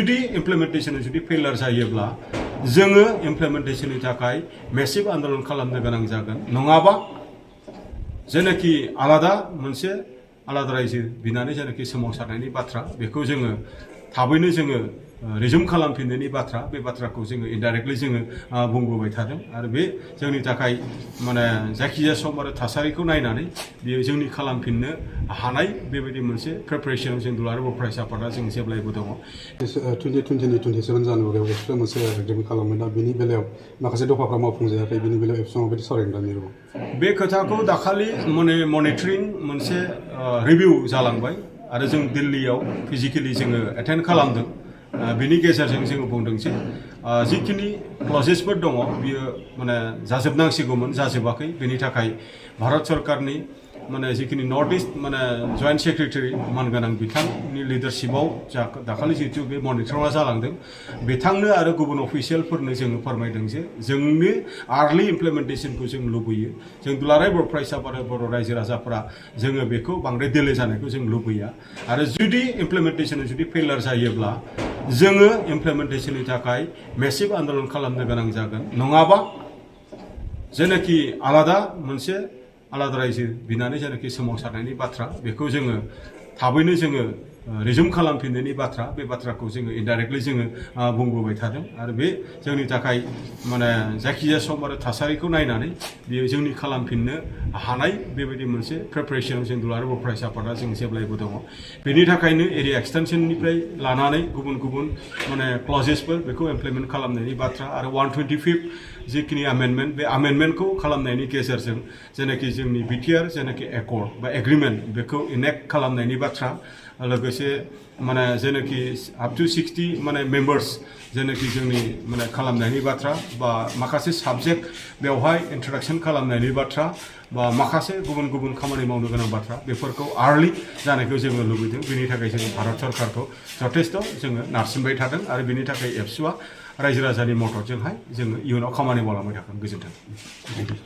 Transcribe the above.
जुदि इमप्लिमेन्टेसना जुदि फेलार जायोब्ला जोङो इमप्लिमेन्टेसननि थाखाय मेसिभ आन्दलन खालामनो गोनां जागोन नङाबा जेनाखि आलादा मोनसे आलादा रायजो बिनानै जेनाखि सोमावसारनायनि बाथ्रा बेखौ जोङो थाबैनो जोङो रिजुम खालामफिननायनि बाथ्रा बे बाथ्राखौ जोङो इनडाइरेक्टलि जोङो बुंबोबाय थादों आरो बे जोंनि थाखाय माने जायखिजाया सम आरो थासारिखौ नायनानै बेयो जोंनि खालामफिननो हानाय बेबायदि मोनसे प्रिपारेसनाव जों दुलाराय बर' फरायसा आफादा जों जेब्लायबो दङ 2020 27 जानुवारियाव एबसुआ मोनसे एग्रिमेन्ट खालामो दा बेनि बेलायाव माखासे दफाफ्रा मावफुंजायाखै बेनि बेलायाव एबसुआ माबायदि सावरायनो दा मिरु बे खोथाखौ दाखालि माने मनिटरिं मोनसे रिभिउ जालांबाय आरो जों दिल्लीयाव फिजिकेलि जोङो एटेन्ड खालामदों बेनि गेजेरजों जोङो बुंदों जे जिखिनि क्लजेसफोर दङ बियो माने जाजोबनांसिगौमोन जाजोबाखै बेनि थाखाय भारत सरकारनि माने जिखिनि नर्थ इस्ट माने जइन्ट सेक्रेटारि मानगोनां बिथांनि लिडारशिपआव दाखालि जिहेतु बे मनिटरिंआ जालांदों बिथांनो आरो गुबुन अफिसियेलफोरनो जोङो फोरमायदों जे जोंनि आर्लि इमप्लिमेन्टेसनखौ जों लुबैयो जों दुलाराय बर' फरायसा आरो बर' रायजो राजाफोरा जोङो बेखौ बांद्राय डिले जानायखौ जों लुबैया आरो जुदि इमप्लिमेन्टेसना जुदि फेलार जायोब्ला जोङो इमप्लिमेन्टेसननि थाखाय मेसिभ आन्दलन खालामनो गोनां जागोन नङाबा जेनाखि आलादा मोनसे आलादा रायजो बिनानै जेनाखि सोमावसारनायनि बाथ्रा बेखौ जोङो थाबैनो जोङो रिजुम खालामफिननायनि बाथ्रा बे बाथ्राखौ जोङो इनडाइरेक्टलि जोङो बुंबोबाय थादों आरो बे जोंनि थाखाय माने जायखिजाया सम आरो थासारिखौ नायनानै बेयो जोंनि खालामफिननो हानाय बेबायदि मोनसे प्रिपारेसनाव जों दुलाराय बर' फरायसा आफादा जों जेब्लायबो दङ बेनि थाखायनो एरिया एक्सटेनसननिफ्राय लानानै गुबुन गुबुन माने क्लजेसफोर बेखौ इमप्लिमेन्ट खालामनायनि बाथ्रा आरो 125 जिखिनि आमेन्डमेन्ट बे आमेन्डमेन्टखौ खालामनायनि गेजेरजों जेनाखि जोंनि BTR जेनाखि एकर्ड बा एग्रिमेन्ट बेखौ इनेक्ट खालामनायनि बाथ्रा लोगोसे माने जेनाखि आप टु 60 माने मेम्बार्स जेनाखि जोंनि माने खालामनायनि बाथ्रा बा माखासे साबजेक्ट बेवहाय इन्ट्रडाक्सन खालामनायनि बाथ्रा बा माखासे गुबुन गुबुन खामानि मावनो गोनां बाथ्रा बेफोरखौ आर्लि जानायखौ जोङो लुबैदों बेनि थाखाय जोङो भारत सरकारखौ जथेस्थ' जोङो नारसिनबाय थादों आरो बेनि थाखाय एबसुआ रायजो राजानि मददजोंहाय जोङो इयुनाव खामानि मावलांबाय थागोन गोजोन्थों